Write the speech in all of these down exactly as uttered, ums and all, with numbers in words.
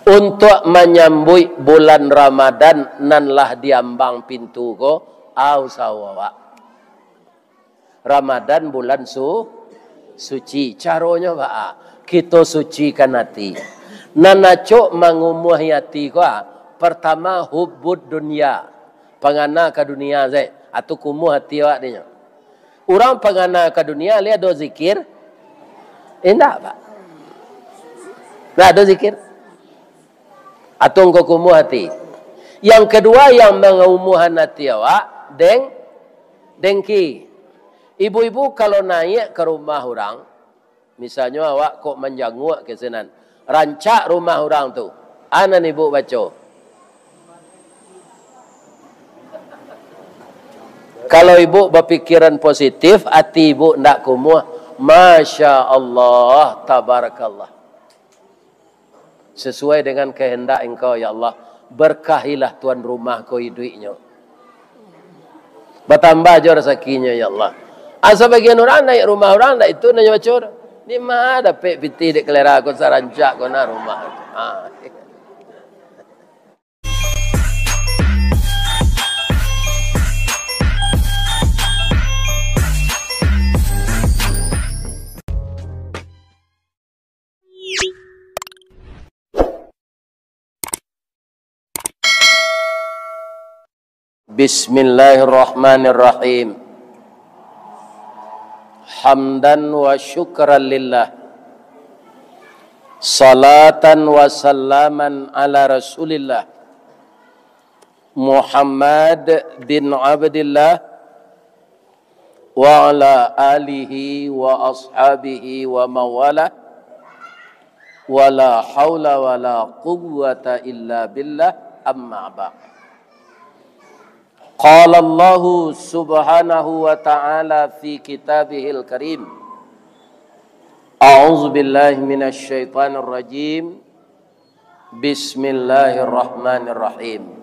Untuak manyambuik bulan Ramadan nan lah diambang pintu ko, a usaho awak. Ramadan bulan su-, suci. Caronyo baa? Kito sucikan ati. Nan acok mangumuahi ati ko, a, partamo hubbud dunya, pangana ka dunia se, atu kumuah ati awak dinyo. Urang pangana ka dunia, lai ado zikir? Indak, Pak. Ndak ado zikir. Atau ngko kumuah ati. Yang kedua, yang mangumuahan ati awak, deng-, dengki. Ibu-ibu kalau naiak ka rumah urang, misalnyo awak kok manjanguak ka sinan, rancak rumah urang tu. A nan ibu baco? Kalau ibu bapikiran positif, ati ibu ndak kumuah, Masya Allah, Tabarakallah. Sesuai dengan kehendak Engkau, ya Allah, berkahilah tuan rumah ko iduiknyo. Batambah jo rasakinyo, ya Allah. A, sabagian urang naiak rumah urang, ndak itu nan nyo baco. Di ma dapek pitih dek kalera ko sarancak ko nah rumah. Ha. Bismillahirrahmanirrahim. Hamdan wa syukran lillah. Salatan wa salaman ala Rasulillah. Muhammad bin Abdillah wa ala alihi wa ashabihi wa mawala, wa la haula wa la quwwata illa billah, amma ba'd. Qala Allahu subhanahu wa ta'ala fi kitabihil karim, a'udzu billahi minasy syaithanir rajim. Bismillahirrahmanirrahim.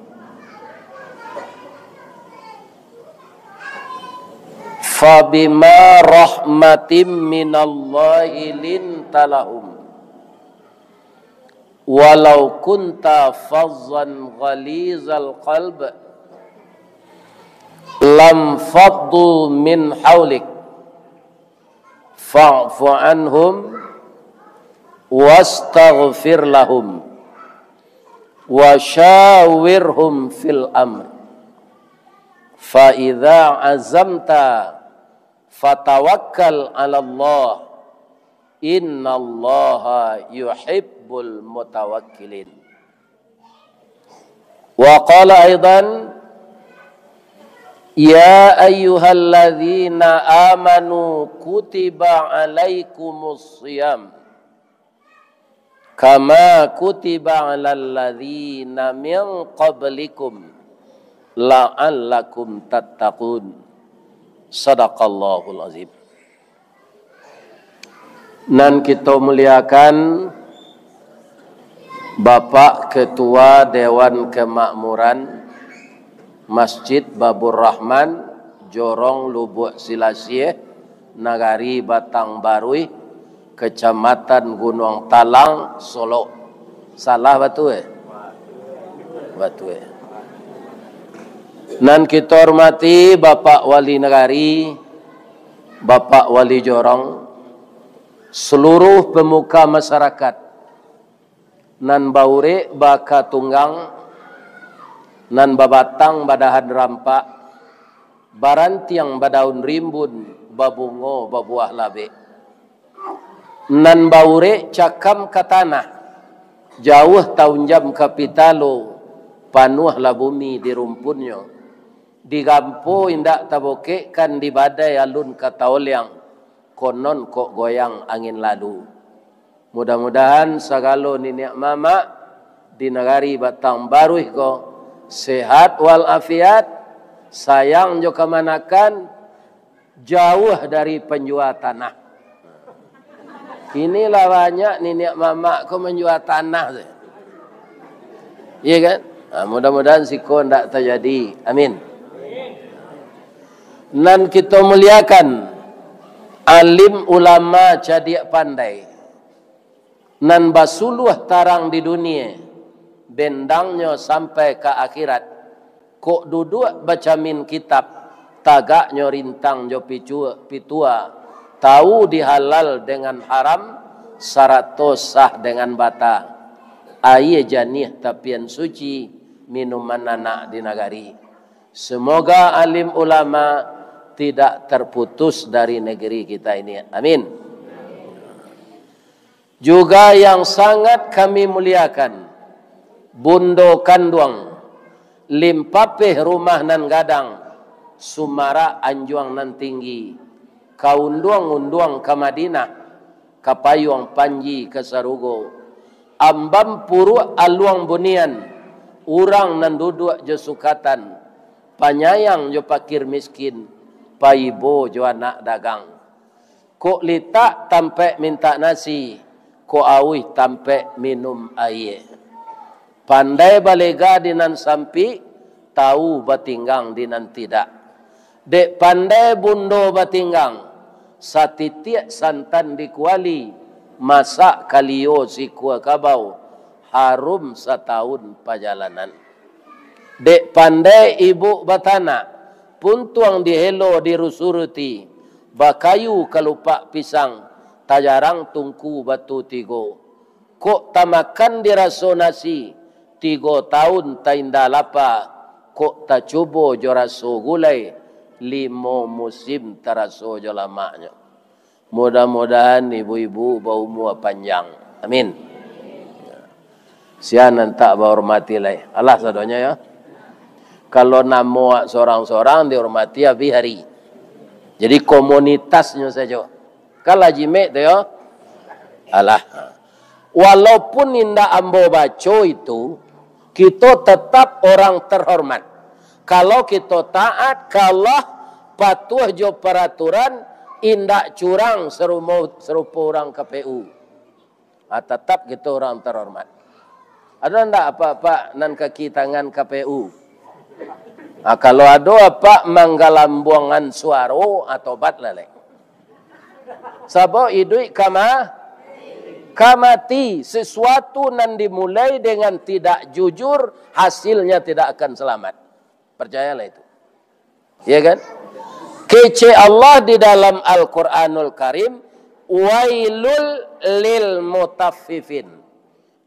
Fabima rahmatim minallahi linta lahum. Walau kunta fazzan ghalizal qalb, lam faddu min haulik. Fa'fu anhum wastaghfir lahum wa syawirhum fil amr. Fa idza azamta fatawakkal 'alallah, innallaha yuhibbul mutawakkilin. Wa qala aidan, "Ya ayyuhalladzina amanu kutiba alaikumus shiyam, kama kutiba alal ladzina min qablikum, la'allakum tattaqun." Sadaqallahul azim. Nan kito muliakan Bapak Ketua Dewan Kemakmuran Masjid Babur Rahman, Jorong Lubuak Silasieh, Nagari Batang Baruih, Kecamatan Gunuang Talang, Solok. Salah batua, eh? Batua, eh? Nan kito hormati Bapak Wali Nagari, Bapak Wali Jorong, seluruh pemuka masyarakat nan baurek baka tunggang, nan babatang badahan rampak, barantiang badaun rimbun, babungo babuah labek. Nan baurek cakam ka tanah, jauah taunjam ka pitalo, panuahlah bumi di rumpunnyo. Digampo indak tabokekkan, di badai alun ka taoliang, konon kok goyang angin lalu. Mudah-mudahan sagalo niniak mamak di nagari Batang Baruih ko sehat walafiat, sayang jo kamanakan, jauah dari panjua tanah. Kini lah banyak niniak mamak ko manjua tanah tu. Iya kan? Ha, mudah-mudahan siko ndak tajadi. Amin. Nan kito muliakan, alim ulama cadiak pandai, nan basuluah tarang di dunia, bendangnyo sampai ka akhirat. Kok duduak bacamin kitab, tagaknyo rintang jo picua-, pitua, tawu dihalal dengan haram, sarato sah dengan bata. Aia janiah tapian suci, minuman anak di nagari. Semoga alim ulama tidak terputus dari negeri kita ini. Amin. Juga yang sangat kami muliakan, Bundo Kanduang, Limpapeh rumah nan gadang, Sumarak anjuang nan tinggi, Kaunduang-unduang ka Madinah, Kapayuang panji ka sarugo, Ambam puruak aluang bunian, urang nan duduak jo sukatan, panyayang jo pakir miskin, paibo jo anak dagang. Kok litak tampek mintak nasi, kok auih tampek minum aia. Pandai balega di nan sampik, tawu batinggang di nan tidak. Dek pandai bundo batinggang, satitiak santan di kuali, masak kalio sikua kabau, harum satawun pajalanan. Dek pandai ibuk batanak, puntuang dihelo dirusuruti, bakayu kalupak pisang, tajarang tungku batu tigo. Kok tamakan diraso nasi, tigo tawun tainda lapa, kok tacubo jo raso gulai, limo musim taraso jo lamaknyo. Mudah-mudahan ibu-ibu baumua panjang. Amin. Sia nan tak bahormati lai. Alah sadonyo yo. Kalau namo awak sorang-sorang dihormati abih hari. Jadi komunitasnyo sajo. Kan lah jimek tu yo. Alah. Walaupun indak ambo baco itu, kito tetap orang terhormat. Kalau kito taat ka Allah, patuah jo paraturan, indak curang sarumo-, sarupo urang K P U. Ah, tatap kito urang terhormat. Ado ndak apak-apak nan kaki tangan K P U? Ah, kalau ado apak manggalambuangan suaro, ah, tobatlah lai. Sabab iduik ka ma-, ka mati, sesuatu nan dimulai dengan tidak jujur, hasilnya tidak akan selamat. Percayalah itu. Ya kan? Kecek Allah di dalam Al-Quranul Karim, "Wailul lil mutaffifin."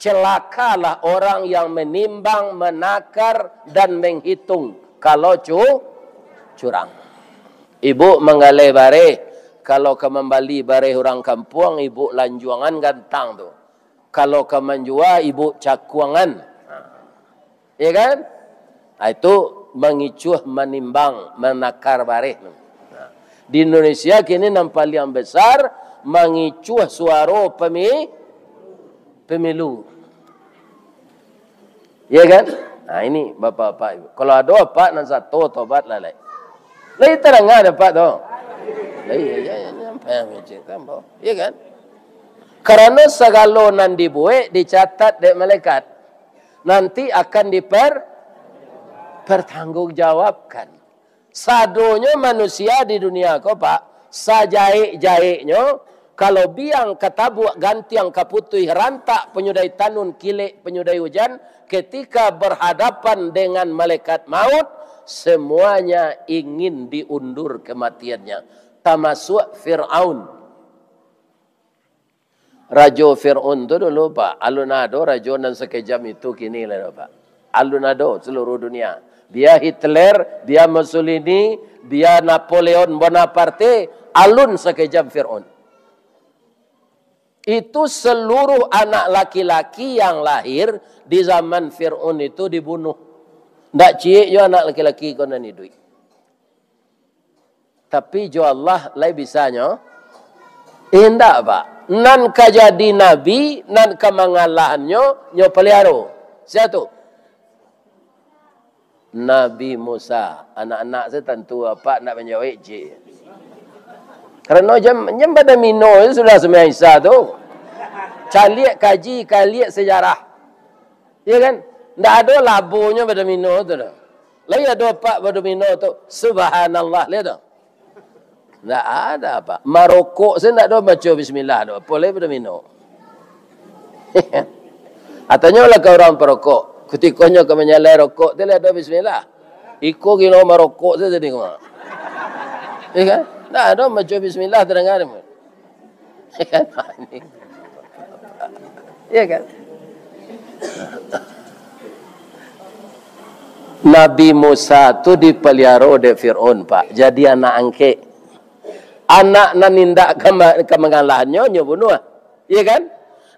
Celakalah orang yang menimbang, menakar, dan menghitung kalau cu-, curang. Ibuk manggaleh bareh, kalau ka mambali bareh urang kampuang, ibuk lanjuangan gantang tu. Kalau ka manjua, ibuk cakuangan. Ya kan? Ah, itu mangicuah, manimbang, manakar bareh. Nah, di Indonesia kini nan paliang besar mangicuah suaro pemi-, pemilu. Ya kan? Nah, ini bapak-bapak ibu. Kalau ado apak nan sato, tobatlah lai. Lai tadanga dek apak tu. Lai, ya, ya, ya, nyampai mangecek tambah. Ya kan? Karano sagalo nan dibuek dicatat dek malaikat. Nanti akan diper-, pertanggungjawabkan. Sadonyo manusia di dunia ko, Pak, sajaek-jaeknyo, kalau biang ka tabuak, gantiang ka putuih, rantak panyudai tanun, kilek panyudai ujan, ketika berhadapan dengan malaikat maut, semuanya ingin diundur kematiannya, tamasuak Firaun. Rajo Fir'aun tu dulu, Pak, alun ado rajo nan sakejam itu kini lai doh, Pak. Alun ado saluruh dunia. Bia Hitler, bia Mussolini, bia Napoleon Bonaparte, alun sakejam Fir'aun. Itu seluruh anak laki-laki yang lahir di zaman Fir'aun itu dibunuh. Ndak ciek jo anak laki-laki ko nan iduik. Tapi jo Allah lai bisanyo? Indak, Pak. Nan ka jadi nabi, nan ka mangalahannyo, nyo paliharo. Sia tu? Nabi Musa. Anak-anak se tantu apak ndak manjawek, cik. Karano jam, jam badomino se sudah sumbayang Isya tu. Caliak kaji, caliak sejarah. Ya kan? Ndak ado labonyo badomino tu doh. Lai ado apak badomino tu, subhanallah, lai ado? Ndak ado, Pak. Marokok se ndak ado baco bismillah tu, apo lai badomino. Atanyolah ka urang parokok, Kutikonyo ka manyalai rokok tu lah ado bismillah. Iko gilo marokok tu tadi ko. Iya kan? Ndak ado maco bismillah tadanga. Iya kan? Iya kan? Nabi Musa tu dipaliaro dek Fir'aun, Pak. Jadi anak angkek. Anak nan indak ka ma-, ka mangalahannyo, nyo bunuah. Iya kan?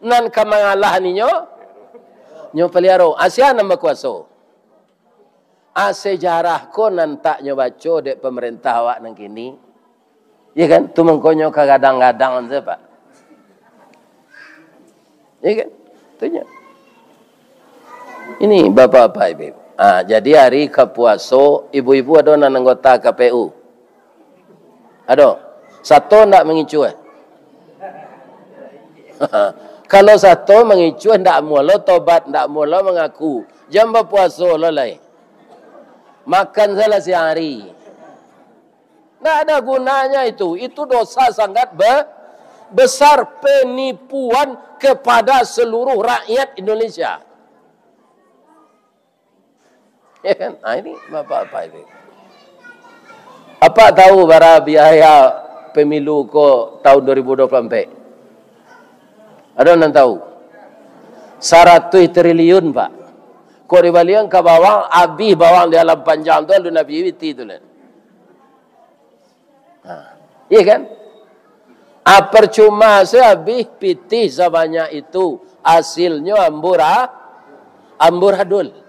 Nan ka mangalah ninyo, nyo paliaro. Asia nan bakuaso. Ah, sejarah ko nan tak nyo baco dek pemerintah awak nan kini. Iya kan? Tu mangkonyo kagadang-gadang sajo, Pak. Iya kan? Tu nyo. Ini, Bapak-bapak, Ibu-ibu. Ah, jadi hari ka puaso, ibu-ibu ado nan anggota K P U? Ado? Sato ndak mangicuah? Kalau sato mangicuah, ndak amuah lo tobat, ndak amuah lo mangaku. Jan bapuaso lo lai. Makan salah siang hari. Ndak ada gunanya itu. Itu dosa sangat be-, besar, penipuan kepada seluruh rakyat Indonesia. Ya kan? Nah, ini Bapak-bapak ini. Apa tahu bara biaya pemilu ko tahun dua ribu dua puluh empat? Ado nan tahu? Saratuih triliun, Pak. Kok dibalian ka bawang, abih bawang di alam panjang tu, alun abih pitih tu lah. Ha. Iya kan? Ah, percuma se abih pitih sabanyak itu, hasilnyo ambura-, amburadul.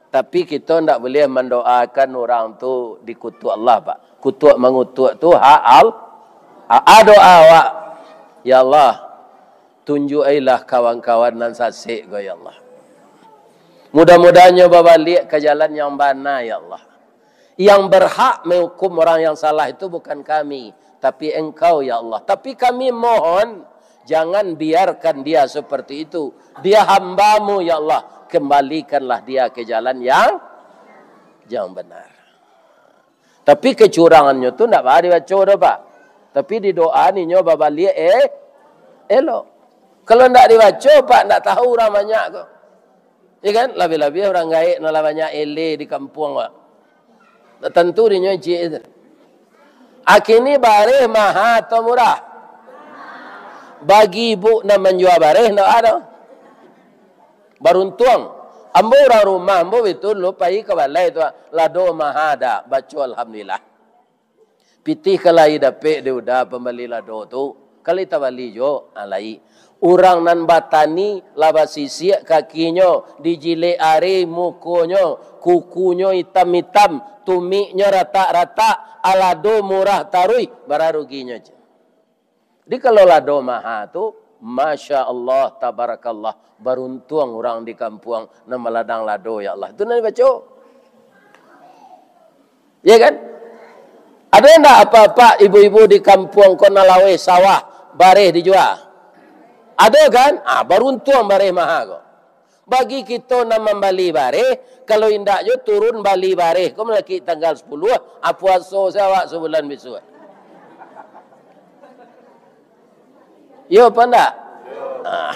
Tapi kito ndak buliah mandoakan urang tu dikutuak Allah, Pak. Kutuak mangutuak tu hak Al-, ha-, doa awak. Ya Allah, tunjuailah kawan-kawan nan sasek ko, ya Allah. Mudah-mudahan nyo babaliak ka jalan yang bana, ya Allah. Yang berhak menghukum orang yang salah itu bukan kami, tapi Engkau, ya Allah. Tapi kami mohon, jangan biarkan dia seperti itu. Dia hamba-Mu, ya Allah. Kembalikanlah dia ke jalan yang, yang benar. Tapi kecurangannyo tu ndak baa dibaco doh, Pak. Tapi didoa ninyo babaliak, eh, elok. Kalau ndak dibaco, Pak, ndak tahu urang banyak ko. Iya kan? Labiah-labiah urang gaek nan lah banyak ele di kampuang, Pak. Ndak tantu dinyo ciek itu. Akini bareh maha atau murah? Bagi ibu nan manjua bareh, ndak ado. Baruntuang. Ambo urang rumah, ambo itu dulu pai ka balai tu, lado maha dak, baco alhamdulillah. Pitih ka lai dapek dek uda pambali lado tu, ka lai tabali juo, ah, lai. Urang nan batani lah basisiak kakinyo, dijilek areh mukonyo, kukunyo itam-itam, tumiknyo ratak-ratak, ah, lado murah taruih, bara ruginyo, ceh. Jadi, kalau lado maha tu, Masya Allah, Tabarakallah, baruntuang urang di kampuang nan maladang lado, ya Allah. Itu nan dibaco. Ya kan? Ado ndak apak-apak ibu-ibu di kampuang ko nan laweh sawah, bareh dijua? Ado kan? Ah, baruntuang bareh maha ko. Bagi kito nan mambali bareh, kalau indak jo turun bali bareh ko malakik tanggal sapuluah, ah, puaso se awak sabulan bisuak. Iyo apa ndak? Ah.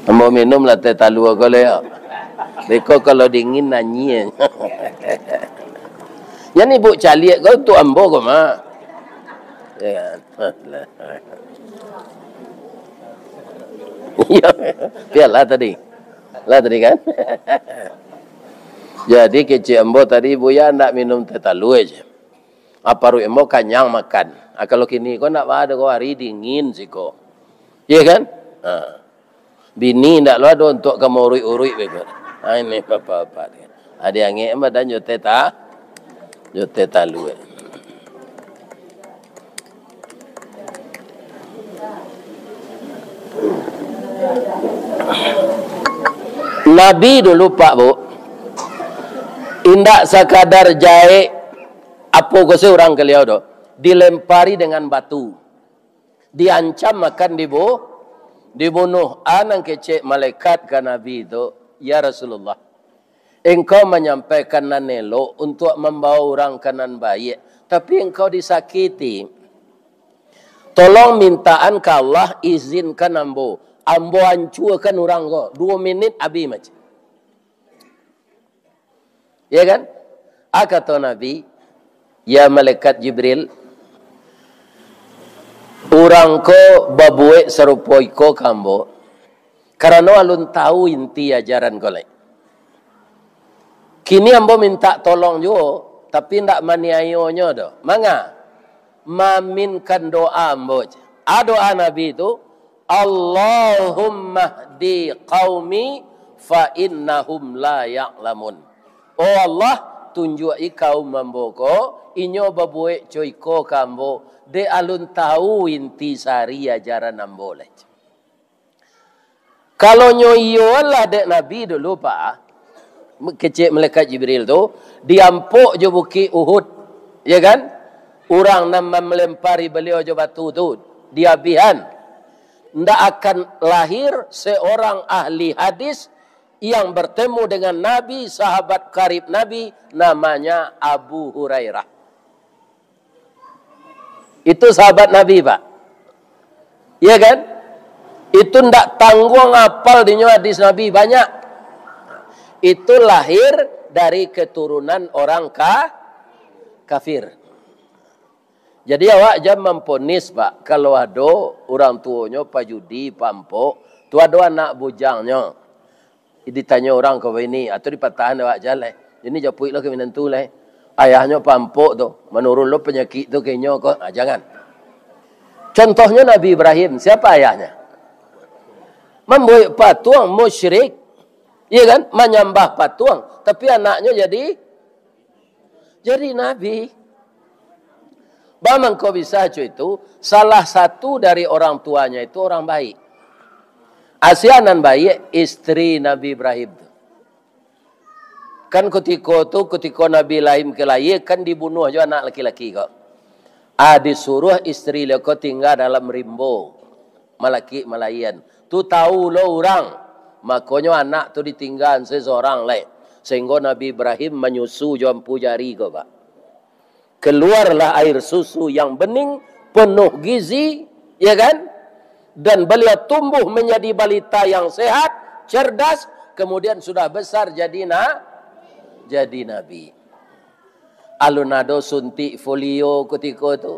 Ambo minum lah teh talua ko lo yo. Beko kalau dingin nanyia. Yan ibu caliak ko tu ambo ko, Mak. Ya kan? Iyo, bialah tadi. Lah tadi kan? Jadi kecek ambo tadi, Buya ndak minum teh talua je. Ah, paruik ambo kanyang makan. Ah, kalau kini ko ndak baa doh ko, ari dingin siko. Iya kan? Ha. Bini ndak lo ado untuak ka mauruik-uruik beko. Ha, ini bapak-bapak ni. Adi angek badan jo teh ta-, jo teh talua. Nabi dulu, Pak, Bu, indak sakadar jaek apo ko se urang ka liau doh, dilempari dengan batu. Diancam akan dibu-, dibunuh. A nan kecek malaikat ka Nabi tu, "Ya Rasulullah, engkau manyampaikan nan elok untuak mambawa urang ka nan baiak, tapi engkau disakiti. Tolong mintaan ka Allah, izinkan ambo. Ambo ancuakan urang ko. Duo minit abih macam. Ya kan? A kato Nabi, "Ya malaikat Jibril, urang ko babuek sarupo iko ka ambo, karano alun tahu inti ajaran ko lai. Kini ambo minta tolong juo, tapi ndak maniayonyo doh. Manga? Maaminkan doa ambo." A doa Nabi tu, "Allahumma hdi qaumi fa innahum la ya'lamun." Oh Allah, tunjuak-i kaum ambo ko, inyo babuek co iko ka ambo, dek alun tahu inti sari ajaran ambo lai. Kalau nyo iyo lah dek Nabi dulu, Pak, kecek malaikat Jibril tu, diampok jo bukik Uhud, ya kan? Urang nan malempari baliau jo batu tu, diabihan. Ndak akan lahir seorang ahli hadis yang bertemu dengan Nabi, sahabat karib Nabi, namanya Abu Hurairah. Itu sahabat Nabi, Pak. Iya kan? Itu ndak tangguang apal dinyo hadis Nabi, banyak. Itu lahir dari keturunan orang ka-, kafir. Jadi awak jan mamponis, Pak, kalau ado urang tuonyo pajudi, paampok, tu ado anak bujangnyo. Ditanyo urang ka bini, atau dipatahan awak jan lai. Ini japuik lo ka minantu lai. Ayahnyo paampok tu, manurun lo panyakik tu ka inyo ko. Ah, jangan. Contohnyo Nabi Ibrahim, siapa ayahnya? Mambuek patuang, musyrik. Iya kan? Manyambah patuang. Tapi anaknyo jadi, jadi nabi. Baa mangko bisa co itu? Salah satu dari orang tuanya itu orang baik. Asia nan baiak, istri Nabi Ibrahim tu. Kan kutiko tu, kutiko Nabi Ibrahim ka layie, kan dibunuah jo anak laki-laki ko. Ah, disuruah istri baliau ko tingga dalam rimbo, malakik malaian. Tu tahu lo urang, makonyo anak tu ditinggaan se sorang lai. Sahinggo Nabi Ibrahim manyusu jo ampu jari ko, Pak. Keluarlah air susu yang bening, penuh gizi, ya kan? Dan beliau tumbuh menjadi balita yang sehat, cerdas, kemudian sudah besar jadi na-, jadi nabi. Alun ado suntik polio kutiko tu.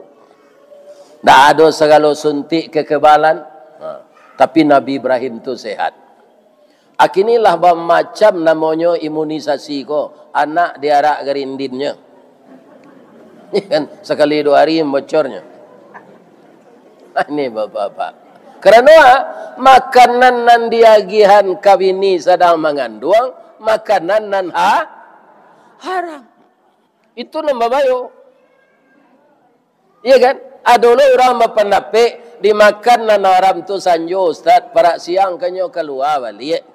Ndak ado sagalo suntik kekebalan. Ha. Tapi Nabi Ibrahim tu sehat. Akini lah bamacam namonyo imunisasi ko, anak diarak garindinnyo. Kan, sakali duo ari bocornyo. Ah, ini bapak-bapak. Karano, ah, makanan nan diagihan ka bini sadang manganduang, makanan nan ha-, haram. Itu nan babayo. Iya kan? Ado lo urang bapandapek, dimakan nan haram tu sanjo, Ustaz, parak siang kan nyo kalua baliak.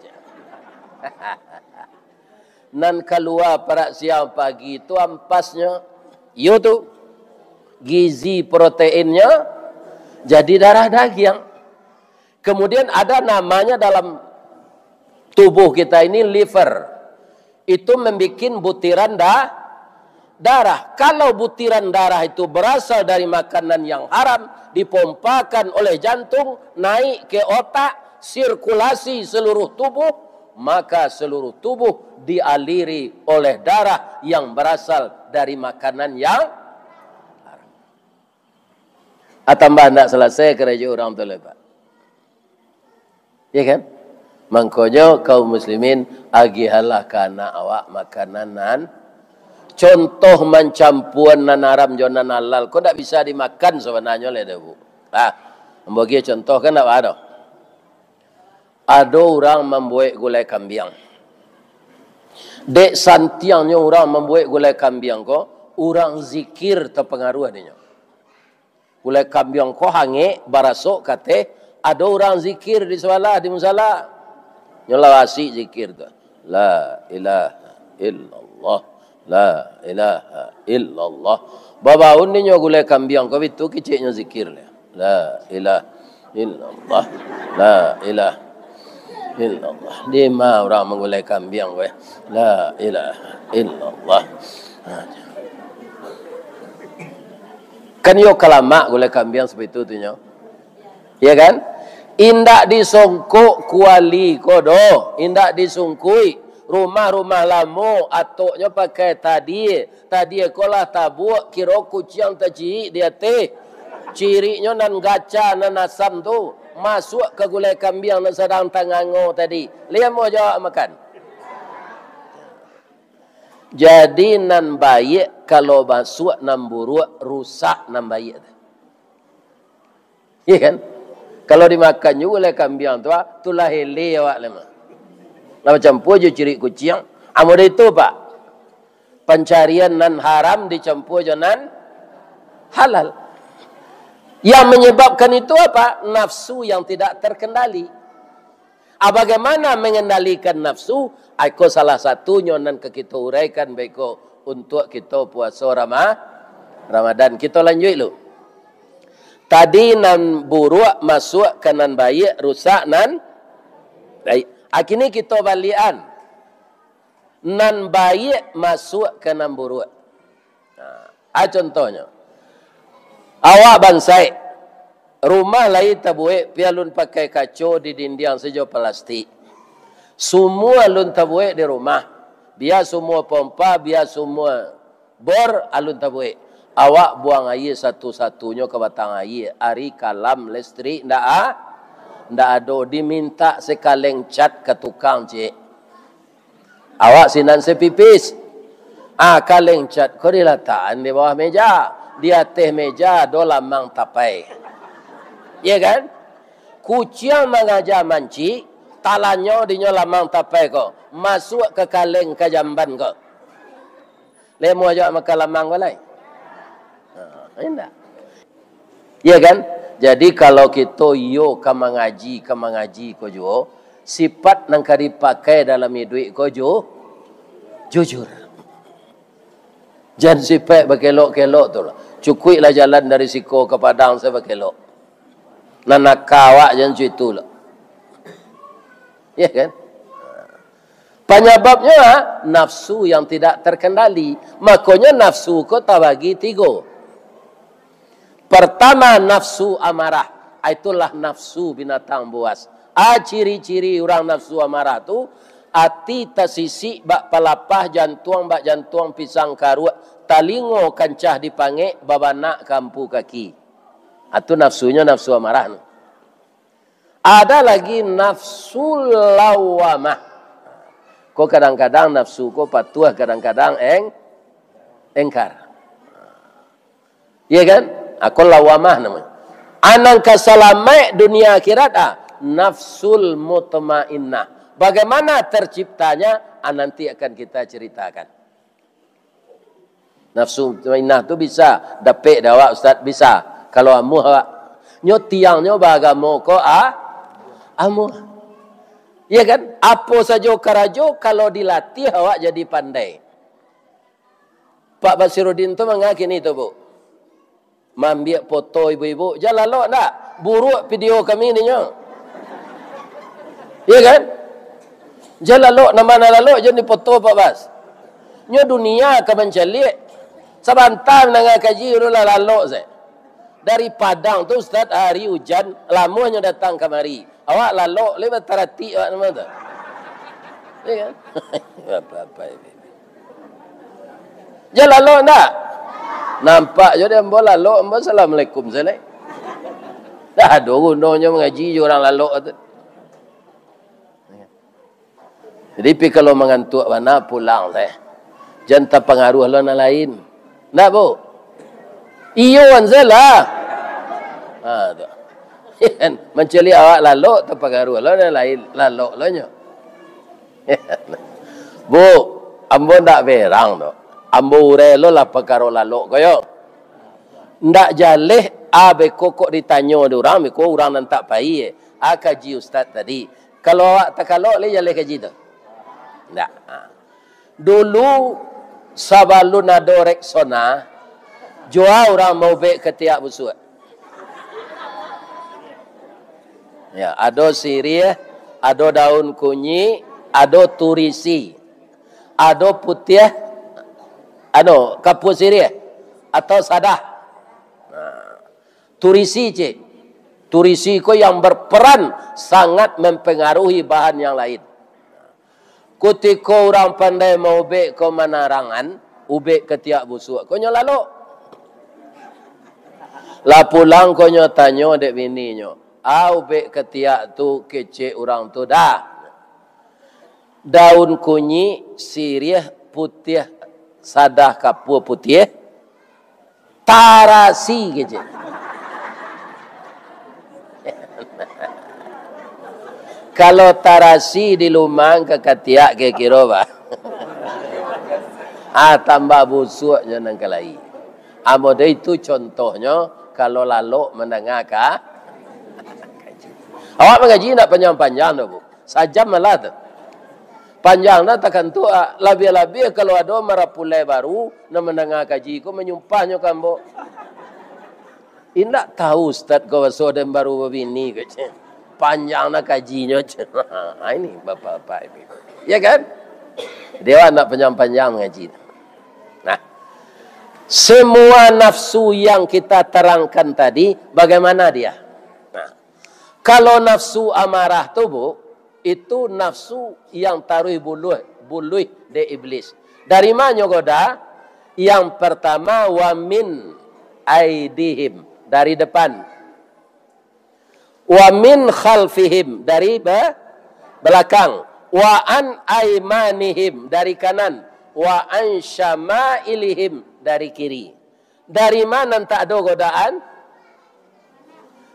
Nan kalua parak siang pagi tu ampasnyo. Iyo tu. Gizi proteinnyo jadi darah dagiang. Kemudian ada namanya dalam tubuh kita ini liver. Itu membikin butiran da-, darah. Kalau butiran darah itu berasal dari makanan yang haram, dipompakan oleh jantung, naik ke otak, sirkulasi seluruh tubuh, maka seluruh tubuh dialiri oleh darah yang berasal dari makanan yang haram. Ah, tambah ndak salasai karajo urang tu lai, Pak. Ya kan? Mangkonyo, kaum muslimin, agihanlah ka anak awak makanan nan, contoh mancampuan nan haram jo nan halal ko ndak bisa dimakan sabananyo lai doh, Bu. Ah, ambo agiah contoh kan ndak baa doh. Ado urang mambuek gulai kambiang. Dek santiangnyo urang mambuek gulai kambiang ko, urang zikir tapangaruah dinyo. Gulai kambiang ko hangek, barasok ka ateh, ado urang zikir di sabalah, di musala. Nyo lah asik zikir tu. La ilaha illallah. La ilaha illallah. Babaun inyo gulai kambiang ko bitu keceknyo zikir. La ilaha illallah. La ilaha illallah. Dima urang manggulai kambiang ko, eh. La ilaha illallah. Ha. Kan iyo ka lamak gulai kambiang sapaitu tu nyo. Iyo kan? Indak disongkok kuali ko doh, indak disungkuik. Rumah-rumah lamo, atoknyo pakai tadie. Tadie ko lah tabuak, kiro kuciang tacirik di ateh. Ciriknyo nan gaca, nan asam tu, masuak ka gulai kambiang nan sadang tangango tadi. Lai amuah jo awak makan. Jadi, nan baiak kalau masuak, nan buruak rusak nan baiak tu. Iya kan? Kalau dimakan juo gulai kambiang tu, ah, tu lah hele awak lai mah. Lah bacampua jo cirik kuciang. Amun itu, Pak, pancarian nan haram dicampua jo nan halal. Yang menyebabkan itu apa? Nafsu yang tidak terkendali. Ah, bagaimana mengendalikan nafsu? Ah, iko salah satunyo nan ka kito uraikan baiko untuak kito puaso Rama-, Ramadan. Kito lanjuik lu. Tadi nan buruak masuak ka nan baiak, rusak nan baiak. Ah, kini kito baliakan. Nan baiak masuak ka nan buruak. Nah, ah, contohnyo. Awak bansaik, rumah lai tabuek, pi alun pakai kaco, di dindiang sajo palastik. Sumua alun tabuek di rumah. Bia sumua pompa, bia sumua bor alun tabuek. Awak buang aia satu-satunyo ka batang aia. Ari kalam listrik ndak a-, ndak ado, dimintak se kaleng cat ka tukang, cek. Awak sinan se pipis. Ah, kaleng cat ko dilatakan di bawah meja. Di ateh meja ado lamang tapai. Iya kan? Kuciang mangaja mancik, talanyau dinyo lamang tapai ko. Masuak ka kaleng ka jamban ko. Lai amuah jo awak makan lamang ko lai? Ha, indak. Iya kan? Jadi, kalau kito iyo ka mangaji, ka mangaji ko juo, sipat nan ka dipakai dalam iduik ko ju-, jujur. Jan sipaik bakelok-kelok tu lah. Cukuiklah jalan dari siko ka Padang se bakelok. Nan naka awak jan situ lah. Iya kan? Panyababnyo, ah, nafsu yang tidak terkendali. Makonyo nafsu ko tabagi tigo. Pertama, nafsu amarah. Ah, itulah nafsu binatang buas. Ah, ciri-ciri urang nafsu amarah tu, ati tasisik bak palapah, jantuang bak jantuang pisang karuak, talingo kancah dipangek, babanak ka ampu kaki. Ah, tu nafsunyo nafsu amarah tu. Ada lagi nafsu lawamah. Ko kadang-kadang nafsu ko patuah, kadang-kadang eng-, engkar. Iya kan? Ah, ko lawamah namonyo. Ah, nan ka salamaik dunia akhirat, ah, nafsul mutmainnah. Bagaimana terciptanya? Ah, nanti akan kita ceritakan. Nafsu mutmainnah tu bisa dapek dek awak, Ustaz? Bisa. Kalau amuah awak. Nyo tiangnyo baagamo ko, a-, amuah. Iya kan? Apo sajo karajo, kalau dilatih, awak jadi pandai. Pak Basiruddin tu manga kini tu, Bu? Maambiak foto ibu-ibu. Jan lalok ndak? Buruak video kami ninyo. Iya kan? Jan lalok, nan ma nan lalok, jan dipoto, Pak Bas. Nyo dunia ka mancaliak. Sabanta mandanga kaji, udah lah lalok se. Dari Padang tu, Ustaz, hari ujan, lamuahnyo datang kamari. Awak lalok, lai bataratik awak namo tu. Iya kan? Apa-apa ini. Jan lalok ndak? Nampak jo dek ambo lalok, ambo assalamualaikum sajo. Dah ado gunonyo mangaji jo urang lalok tu. Jadi, pi kalau mangantuak bana, pulang se. Jan tapangaruah lo nan lain. Ndak, Bu? Iyo, wan se lah. Ha, tu. Mancaliak awak lalok, tapangaruah lo nan lain. Lalok lo nyo. Bu, ambo ndak berang tu. Ambo urai lo lah pakaro lalok ko yo. Ndak jaleh, a, beko kok ditanyo dek urang, beko urang nan tak pai, a, kaji ustaz tadi. Kalau awak takalok, lai jaleh kaji tu? Ndak. Ha. Dulu, sabalun ado Rexona, jua urang maubek katiak busuak. Ya, ado siriah, ado daun kunyik, ado turisi, ado putiah, anu, kapua siriah, atau sadah. Turisi, cek. Turisi ko yang berperan sangat mempengaruhi bahan yang lain. Kutiko urang pandai maubek ko manarangan, ubek katiak busuak ko nyo lalok. Lah pulang ko nyo tanyo dek bininyo, "A ubek katiak tu kecek urang tu dah?" "Daun kunyik, siriah, putiah, sadah kapua putiah, tarasi," kecek. Kalau tarasi dilumang ka katiak kiro-kiro, bah. Ah, tambah busuaknyo nan ka lai. Amo deh itu contohnyo, kalau lalok mandanga ka-, kaji. Awak mangaji indak panjang-panjang doh, Bu. Sajam malah tu. Panjang dah takantuk, ah. Labiah-labiah kalau ado marapulai baru, nan mandanga kaji ko manyumpahnyo ka ambo. "Indak tahu Ustaz ko baso den baru babini," ko, cek. "Panjang dah kajinyo," cek. Ha, ini bapak-bapak ini. Ya kan? Dia nak panjang-panjang mengaji. Nah, semua nafsu yang kita terangkan tadi, bagaimana dia? Nah, kalau nafsu amarah tu, Bu, itu nafsu yang taruih buluih, buluih dek iblis. Dari manyo goda? Yang pertama, wa min aidihim, dari depan. Wa min khalfihim, dari be-, belakang. Wa an aimanihim, dari kanan. Wa an syama'ilihim, dari kiri. Dari ma nan tak ado godaan?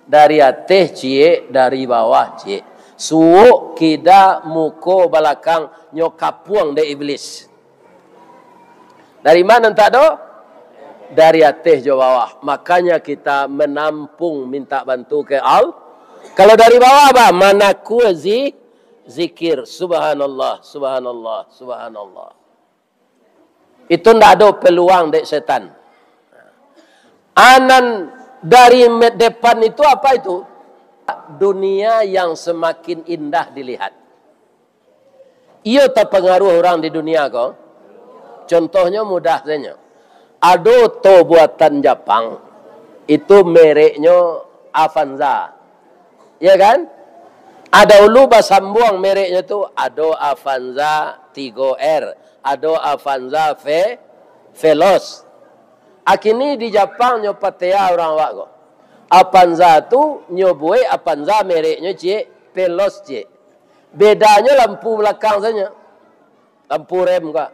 Dari ateh ciek, dari bawah ciek. Suok, kida, muko, balakang, nyo kapuang dek iblis. Dari ma nan tak ado? Dari ateh jo bawah. Makanya kita menampung minta bantu ke Al-, kalau dari bawah, bah, manakua zi-, zikir. Subhanallah, subhanallah, subhanallah. Itu ndak ado peluang dek setan. Anan dari me-, depan itu apa itu? Dunia yang semakin indah dilihat. Iyo tapangaruh urang di dunia ko. Contohnyo mudah sajo. Ado oto buatan Japang, itu mereknyo Avanza. Ya kan? Ado dulu basambuang mereknyo tu, ado Avanza tigo R, ado Avanza Ve-, Veloz. Akini di Japang nyo patea urang awak ko. Avanza tu nyo buek Avanza mereknyo ciek, Veloz ciek. Bedanyo lampu balakang sajo. Lampu rem ka.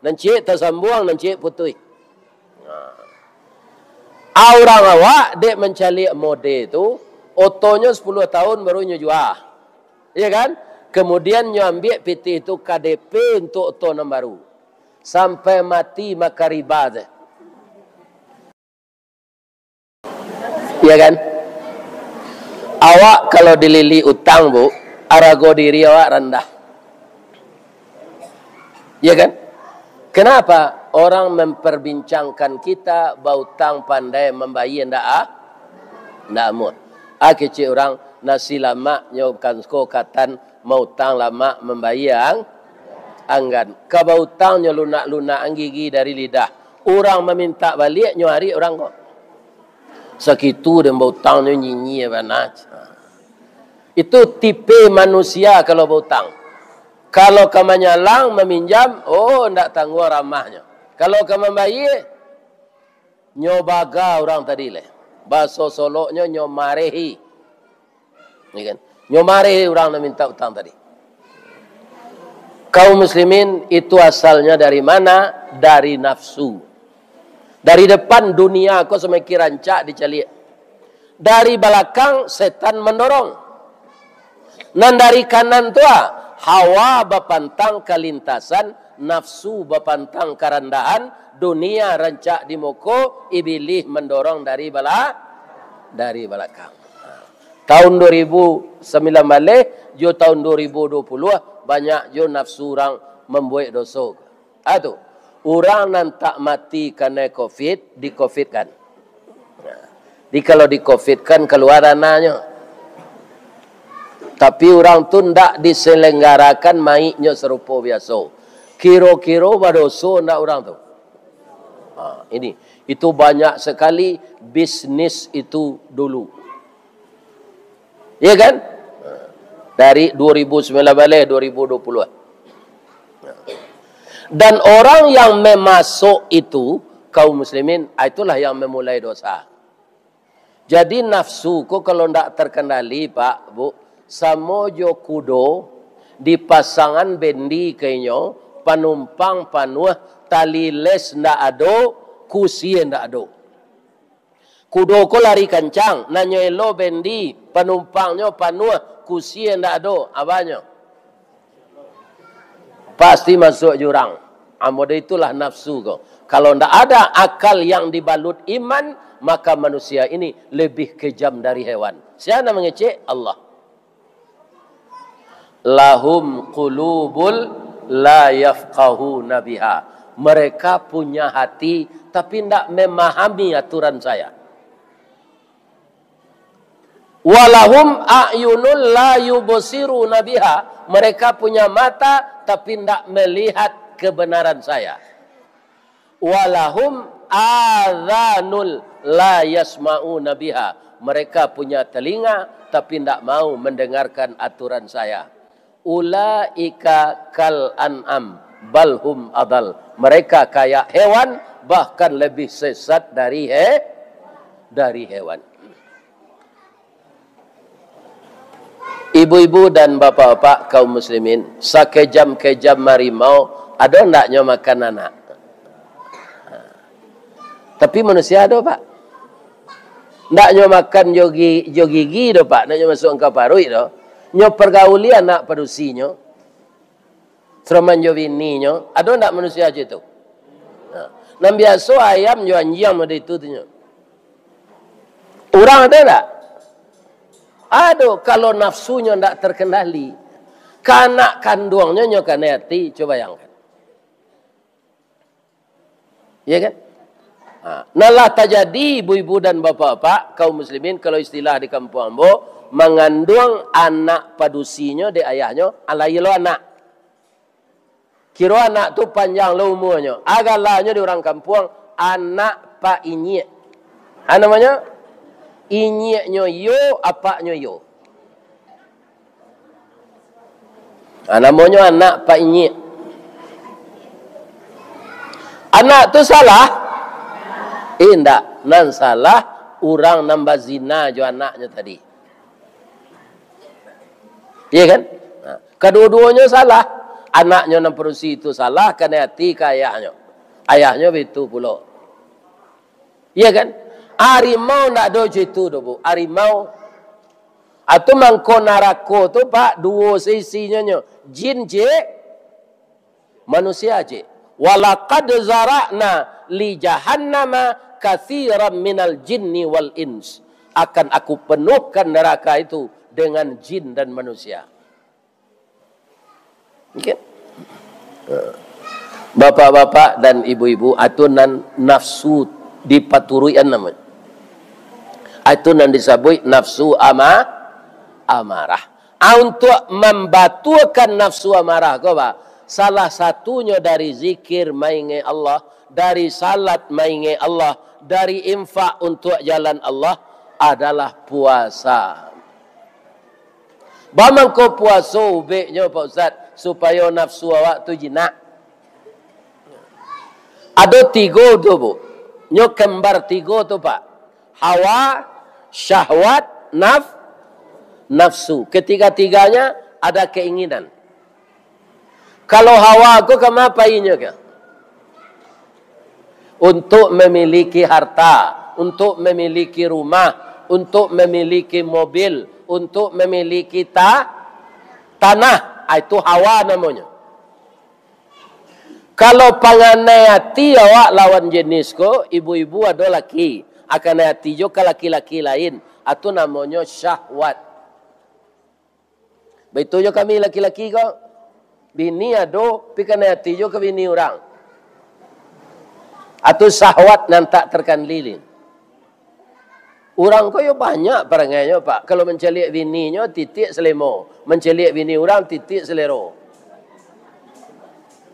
Nan ciek tasambuang, nan ciek putuih. Nah. Urang awak dek mancaliak mode tu, otonyo sapuluah tahun baru nyo jua. Iya kan? Kemudian nyo ambiak pitih tu K D P untuak oto nan baru. Sampai mati makan riba se. Iya kan? Awak kalau dililik utang, Bu, arago diri awak randah. Iya kan? Kenapa? Orang memperbincangkan kita, bautang pandai, mambayia ndak a-, ndak amuah. A kecek urang, nasi lamak nyo kan ko katan, mautang lamak mambayia ang-, anggan. Ka bautang nyo lunak-lunak ang gigi dari lidah. Urang mamintak baliak nyo arik urang ko. Sakitu den bautang nyo nyinyia bana. Itu tipe manusia kalau bautang. Kalau ka manyalang, maminjam, oh, ndak tangguang ramahnyo. Kalau ka mambayia, nyo baga urang tadi lai. Baso Soloknyo, nyo marehi. Ya kan? Nyo marehi urang nan minta utang tadi. Kaum muslimin, itu asalnya dari mana? Dari nafsu. Dari depan, dunia ko samakin rancak dicaliak. Dari balakang, setan mandorong. Nan dari kanan tu, ah, hawa bapantang kalintasan, nafsu bapantang karandahan, dunia rancak di muko, ibilih mandorong dari bala-, dari balakang. Taun dua ribu sambilan baleh jo taun dua ribu dua puluah, banyak jo nafsu urang mambuek doso. Ah, tu. Urang nan tak mati kanai covid, di-covidkan. Jadi, kalau di-covidkan, kalua dananyo. Tapi, urang tu ndak diselenggarakan maiknyo sarupo biaso. Kiro-kiro badoso ndak urang tu? Ha, ini. Itu banyak sekali bisnis itu dulu. Ya kan? Dari dua ribu sembilan belas, dua ribu dua puluh. Dan orang yang memasok itu, kaum muslimin, ah, itulah yang memulai dosa. Jadi nafsu ko kalau ndak terkendali, Pak, Bu, samo jo kudo dipasangan bendi ka inyo, panumpang panuah, tali les ndak ado, kusie ndak ado. Kudo ko lari kancang, nan nyo elo bendi, panumpangnyo panuah, kusie ndak ado, abanyo pasti masuak jurang. Amode itulah nafsu ko. Kalau ndak ada akal yang dibalut iman, maka manusia ini lebih kejam dari hewan. Sia nan mangecek? Allah. "Lahum qulubul la yafqahuna biha." Mereka punya hati, tapi ndak memahami aturan saya. "Walahum a'yunul la yubsiruna biha." Mereka punya mata, tapi ndak melihat kebenaran saya. "Walahum adhanul la yasma'una biha." Mereka punya telinga, tapi ndak mau mendengarkan aturan saya. "Ulaika kal an'am, balhum adal." Mereka kayak hewan, bahkan lebih sesat dari he-, dari hewan. Ibu-ibu dan bapak-bapak kaum muslimin, sakejam-kejam harimau, ado ndaknyo makan anak? Tapi manusia ado, Pak. Ndaknyo makan jo gi-, jo gigi do, Pak, ndaknyo masuak ka paruik do. Nyo pergauli anak padusinyo. Seroman jo bininyo, ado ndak manusia cam itu? Nah, nan biaso ayam jo anjiang model itu tu nyo. Urang ado ndak? Ado, kalau nafsunyo ndak terkendali, ka anak kanduangnyo nyo kanai ati, cubo bayangkan. Iya kan? Ha, nan lah tajadi, ibu-ibu dan bapak-bapak, kaum muslimin, kalau istilah di kampuang ambo, manganduang anak padusinyo dek ayahnyo, alai lo anak. Kiro anak tu panjang lo umuanyo, agalanyo di urang kampuang, anak Pak Inyiak. Ha, namonyo? Inyiaknyo iyo, apaknyo iyo. Ha, namonyo anak Pak Inyiak. Anak tu salah? Indak. Nan salah, urang nan bazina jo anaknyo tadi. Iya kan? Ha, kaduo-duonyo salah. Anaknyo nan padusi tu salah, kanai ati ka ayahnyo. Ayahnyo baitu pulo. Iya kan? Harimau ndak ado cam itu doh, Bu. Harimau. Atau mangko narako tu, Pak, duo sisinyo nyo. Jin cek, manusia cek. "Walaqad zara'na li jahannama katsiran minal jinni wal ins." Akan Aku penuhkan neraka itu dengan jin dan manusia. Oke. Bapak-bapak dan ibu-ibu, itu nan nafsu dipaturuikan namonyo. Itu nan disabuik nafsu ama-, amarah. Ah, untuak mambatuakan nafsu amarah ko, Pak, salah satunyo dari zikir, maingek Allah, dari salat, maingek Allah, dari infak untuak jalan Allah adalah puasa. Baa mangko puaso ubeknyo, Pak Ustaz, supayo nafsu awak tu jinak? Ado tigo tu, Bu. Nyo kembar tigo tu, Pak. Hawa, syahwat, naf-, nafsu. Ketiga-tiganya ada keinginan. Kalau hawa ko kama painyo ko? Untuk memiliki harta, untuk memiliki rumah, untuk memiliki mobil, untuk memiliki ta-, tanah. Ah, itu hawa namonyo. Kalau panganai ati awak lawan jenis ko, ibu-ibu ado laki, akan ati jo ka laki-laki lain, itu namonyo syahwat. Baitu jo kami laki-laki ko, bini ado, pi kanai ati jo ka bini urang. Itu syahwat nan tak terkendali. Urang ko yo banyak parangainyo, Pak. Kalau mancaliak bininyo, titiak salemo. Mancaliak bini urang, titiak salero.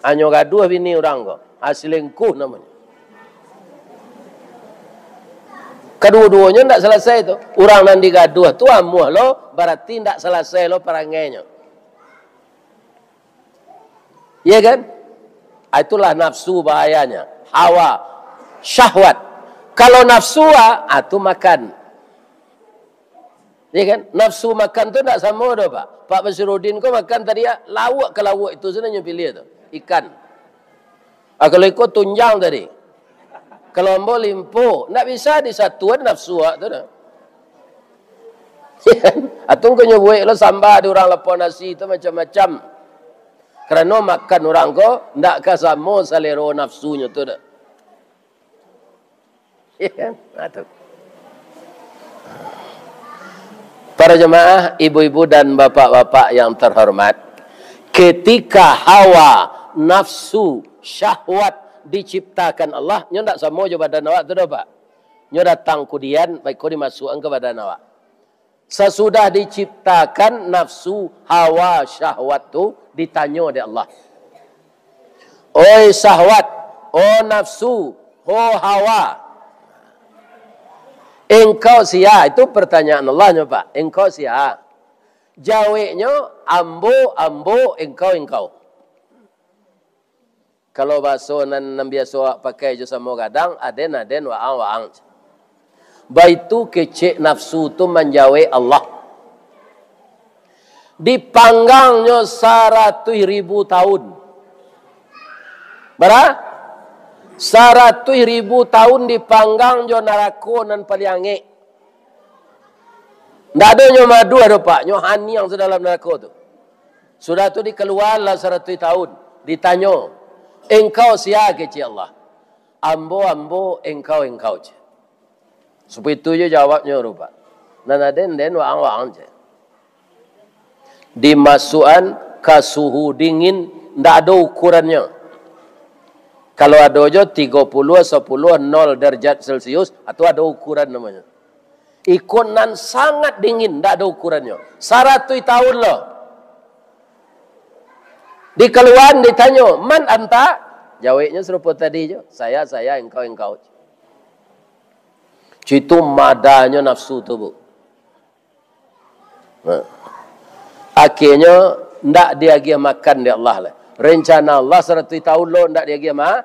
Hanyo gaduah bini urang ko. Ha, selingkuh namonyo. Kaduo-duonyo ndak salasai tu. Urang nan digaduah tu amuah lo, barati ndak salasai lo parangainyo. Iya kan? Ah, itulah nafsu bahayanya. Hawa, syahwat. Kalau nafsu, ah, ah, tu makan. Iya kan? Nafsu makan tu ndak samo doh, Pak. Pak Basirudin ko makan tadi, ah, lauak ka lauak itu sajo nyo pilih tu. Ikan. Ah, kalau iko tunjang tadi. Kalau ambo limpo, ndak bisa disatuan nafsu awak tu doh. Atun ko nyo buek lo samba di urang lapau nasi tu macam-macam. Karano makan urang ko ndak ka samo salero nafsunyo tu doh. Nah, tu. Para jemaah, ibu-ibu dan bapak-bapak yang terhormat, ketika hawa, nafsu, syahwat diciptakan Allah, nyo ndak samo jo badan awak tu doh, Pak. Nyo datang kudian, baiko dimasuakan ka badan awak. Sasudah diciptakan nafsu, hawa, syahwat tu, ditanyo dek Allah, "Oi syahwat, o nafsu, ho hawa, engkau sia?" Itu pertanyaan Allah nyo, Pak. "Engkau sia?" Jaweknyo, "Ambo, ambo, engkau, engkau." Kalau bahaso nan, nan biaso awak pakai jo samo gadang, aden, aden, waang, waang. Baitu kecek nafsu tu manjawek Allah. Dipanggangnyo saratuih ribu tahun. Bara? Saratuih ribu tahun dipanggang jo narako nan paliang angek. Ndak ado nyo maduah doh, Pak, nyo haniang sudah dalam narako tu. Sudah tu dikalualah saratuih tahun, ditanyo, "Engkau sia?" kecek Allah. "Ambo, ambo, engkau, engkau," cek. Sapuitu jo jawabnyo tu, Pak. Nan aden, den, waang, waang, cek. Dimasuakan ka suhu dingin, ndak ado ukurannyo. Kalau ado jo tigo puluah, sapuluah, nol derajat Celcius, atau ado ukuran namonyo. Iko nan sangat dingin, ndak ado ukurannyo. Saratuih tahun lo. Dikaluakan, ditanyo, "Man anta?" Jaweknyo sarupo tadi jo, "Saya, saya, engkau, engkau." Citu madanyo nafsu tu, Bu. Nah. Akhirnyo, ndak diagiah makan dek Allah lah. Rencana Allah saratuih tahun lo ndak diagiah ma-,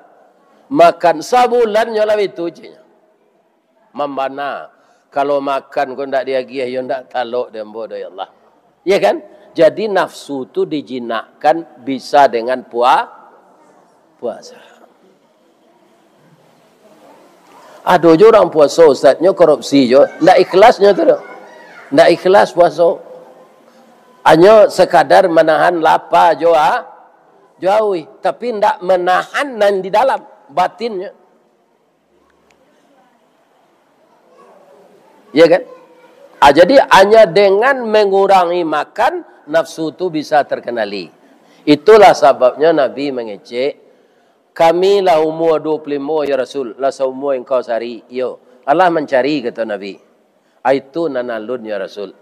makan. Sabulannyo lah itu, ceknyo. Mambana, kalau makan ko ndak diagiah, yo ndak talok dek ambo doh, ya Allah. Iya kan? Jadi nafsu tu dijinakkan bisa dengan pua-, puasa. Ado jo urang puaso, Ustaz, nyo korupsi jo, ndak ikhlas nyo tu doh. Ndak ikhlas puaso. Hanyo sekadar manahan lapa jo a-, jo auih, tapi ndak manahan nan di dalam, batinnyo. Ya kan? Ah, jadi, hanya dengan mengurangi makan, nafsu tu bisa terkendali. Itulah sababnya Nabi mengecek, "Kami lah umua dua puluh limo, ya Rasul, lah saumua engkau sahari." Iyo, Allah mancari, kata Nabi. "Ah, itu nan alun, ya Rasul.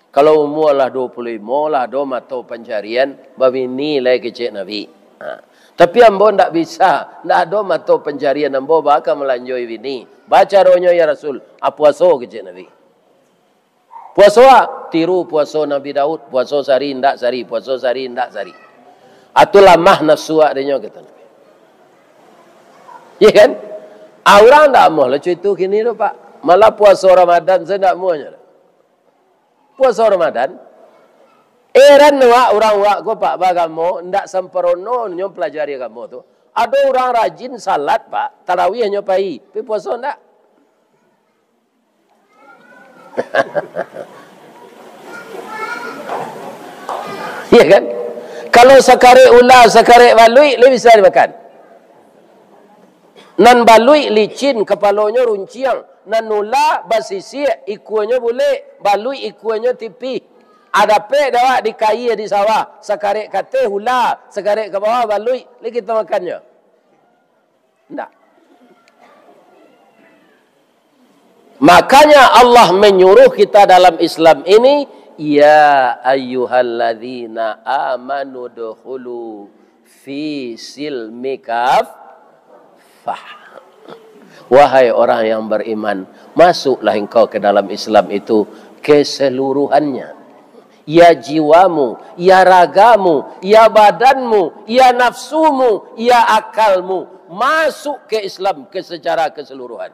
Kalau umua lah dua puluh limo, lah ado mato pancarian, babini lai," kecek Nabi. Ha. "Tapi ambo ndak bisa, ndak ado mato pancarian ambo, baa ka malanjoi bini. Baa caronyo, ya Rasul?" "Ah, puaso," kecek Nabi. "Puaso a?" "Tiru puaso Nabi Daud, puaso sahari indak sahari, puaso sahari indak sahari. Atau lamah nafsu awak dek nyo," kata Nabi. Iya kan? Ah, urang ndak amuah lo co itu kini tu, Pak. Malah puaso Ramadan sajo ndak amuahnyo. Puaso Ramadan. Eran awak, urang awak ko, Pak, baagamo, ndak samparono nyo pelajari agamo tu. Ado urang rajin salat, Pak, tarawih nyo pai, tapi puaso ndak. Iya kan? Kalau sakarek ula, sakarek baluik, lai bisa dimakan. Nan baluik licin, kapalonyo runciang. Nan ula basisiak, ikuanyo bulek, baluik ikuanyo tipih. Ah, dapek dek awak di kaia di sawah, sakarek ka ateh ula, sakarek ka bawah baluik, lai kito makannyo? Ndak. Makanya Allah menyuruh kita dalam Islam ini, "Ya ayyuhalladzina amanu dukhulu fi silmi kaffah." Wahai orang yang beriman, masuklah engkau ke dalam Islam itu keseluruhannya. Ya jiwamu, ya ragamu, ya badanmu, ya nafsumu, ya akalmu, masuk ke Islam ke secara keseluruhan.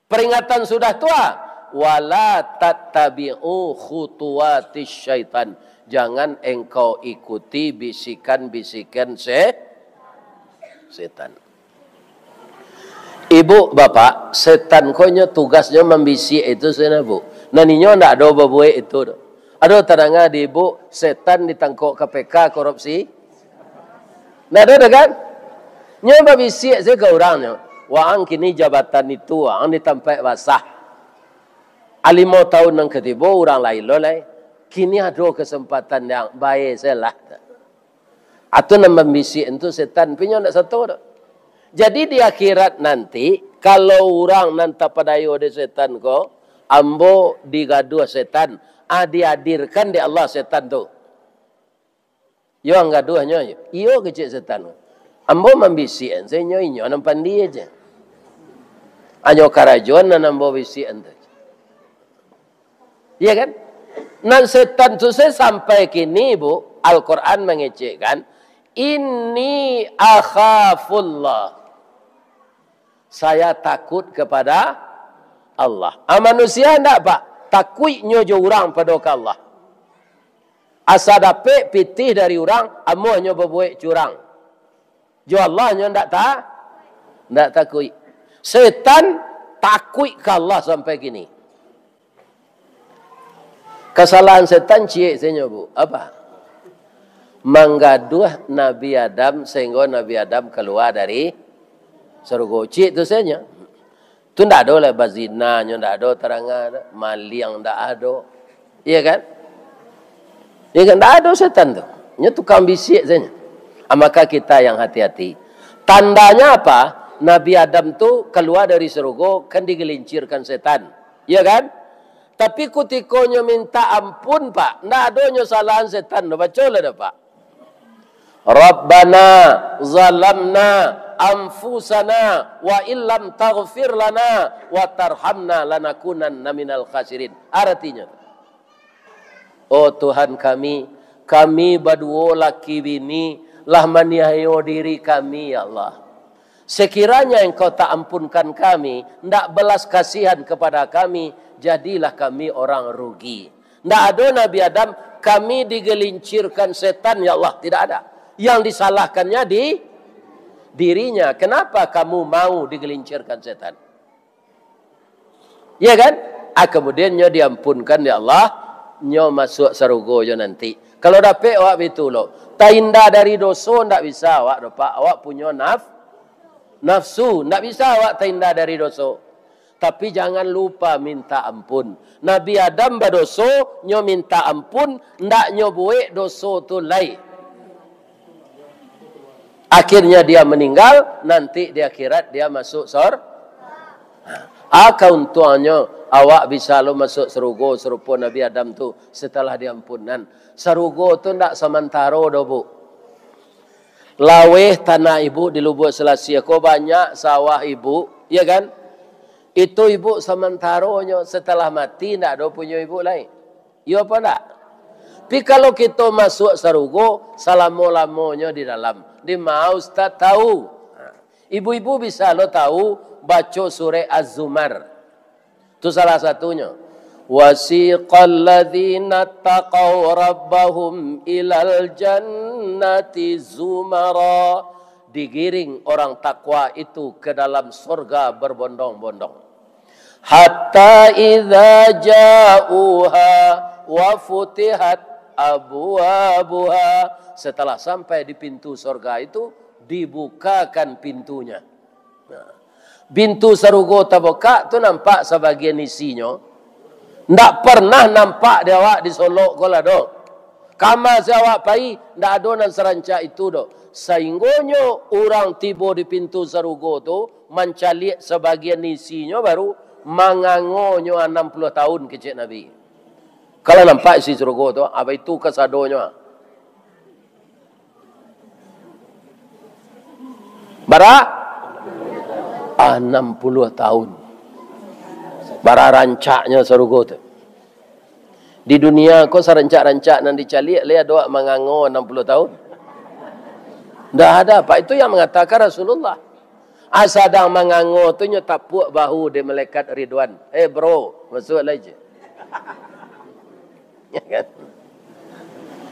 Peringatan sudah tua, wala tattabi'u khutuwatis syaitan. Jangan engkau ikuti bisikan-bisikan se-, setan. Ibu, bapak, setan ko nyo tugasnyo mambisiak itu sajo, Bu. Nan inyo ndak ado babuek itu doh. Ado tadanga di ibu, setan ditangkok K P K korupsi? Ndak ado doh kan? Nyo babisiak sajo ka urang nyo. Waang kini jabatan itu, waang di tampek basah. A limo taun nan ka tibo, urang lain lo lai. Kini ado kesempatan yang bae sajolah. Atau nan mambisiak tu setan, tapi nyo ndak sato doh. Jadi di akhirat nanti, kalau urang nan tapadayo dek setan ko, ambo digaduah setan, ah, dihadirkan dek Allah setan tu. Yo ang gaduahnyo, iyo kecek setan. Ambo mambisiak, sainyo inyo nan pandie je. Hanyo karajoan nan ambo bisiak tu. Iya kan? Nan setan tu se sampai kini, Bu, Al-Quran mangecekkan, "Inni akhafullah." Saya takut kepada Allah. Ah, manusia ndak, Pak? Takuiknyo jo urang pado ka Allah. Asa dapek pitih dari urang, amuahnyo babuek curang. Jo Allah nyo ndak ta-, ndak takuik. Setan takuik ka Allah sampai kini. Kasalahan setan ciek sajo, Bu. Apa? Manggaduah Nabi Adam sahinggo Nabi Adam kalua dari sarugo. Ciek tu sajo. Tu ndak ado lah bazina, nyo ndak ado taranga, maliang ndak ado. Iya kan? Iya kan? Ndak ado setan tu. Nyo tukang bisiak sajo. Ah, maka kita yang hati-hati. Tandanya apa? Nabi Adam tu kalua dari sarugo kan digelincirkan setan. Iya kan? Tapi kutiko nyo minta ampun, Pak, ndak ado nyo salahan setan tu. Baco lah dah, Pak. "Rabbana zalamna anfusana wa illam taghfir lana wa tarhamna lanakunanna minal khasirin." Aratinyo, "Oh Tuhan kami, kami baduo laki bini lah maniayo diri kami, ya Allah. Sekiranya Engkau tak ampunkan kami, ndak belas kasihan kepada kami, jadilah kami orang rugi." Ndak ado Nabi Adam, "Kami digelincirkan setan, ya Allah." Tidak ada. Yang disalahkannya di dirinya. Kenapa kamu mau digelincirkan setan? Ya kan? Ah, kemudian nyo diampunkan dek Allah, nyo masuak sarugo jo nanti. Kalau dapek awak bitu lo, tainda dari doso ndak bisa awak doh, Pak. Awak punyo naf-, nafsu, ndak bisa awak tainda dari doso. Tapi jangan lupa minta ampun. Nabi Adam badoso, nyo minta ampun, ndak nyo buek doso tu lai. Akhirnya dia meninggal, nanti di akhirat dia masuk sor-, ah, kauntuangnyo awak bisa lo masuk sarugo sarupo Nabi Adam tu setelah diampunan. Sarugo tu ndak samantaro doh, Bu. Laweh tanah ibu di Lubuak Selasih ko, banyak sawah ibu, ya kan? Itu ibu samantaronyo, setelah mati ndak ado punyo ibu lai. Iyo apa ndak? Tapi kalau kito masuak sarugo, salamo-lamonyo di dalam. Di ma Ustaz tahu? Ibu-ibu bisa lo tahu baco surek Az-Zumar. Tu salah satunyo. "Wasiqal ladzina taqaw rabbahum ilal jannati zumara." Digiring orang takwa itu ke dalam sorga berbondong-bondong. "Hatta idza ja'uha wa futihat abwabuha." Setelah sampai di pintu sorga itu, dibukakan pintunya. Nah, pintu sarugo tabukak tu nampak sabagian isinyo. Ndak pernah nampak di awak di Solok ko lah doh. Kama se awak pai, ndak ado nan sarancak itu doh. Sainggonyo urang tibo di pintu sarugo tu, mancaliak sabagian isinyo baru, mangangonyo anam puluah tahun kecek Nabi. Kalau nampak isi sarugo tu, apa itu kasadonyo? Bara? Anam puluah tahun. Bara rancaknyo sarugo tu. Di dunia ko sarancak-rancak nan dicaliak, lai ado awak mangango anam puluah tahun? Ndak ada, Pak. Itu yang mengatakan Rasulullah. Ah, sadang mangango tu nyo tapuak bahu dek malaikat Ridwan. "Eh, bro, masuak lai je." Ya kan?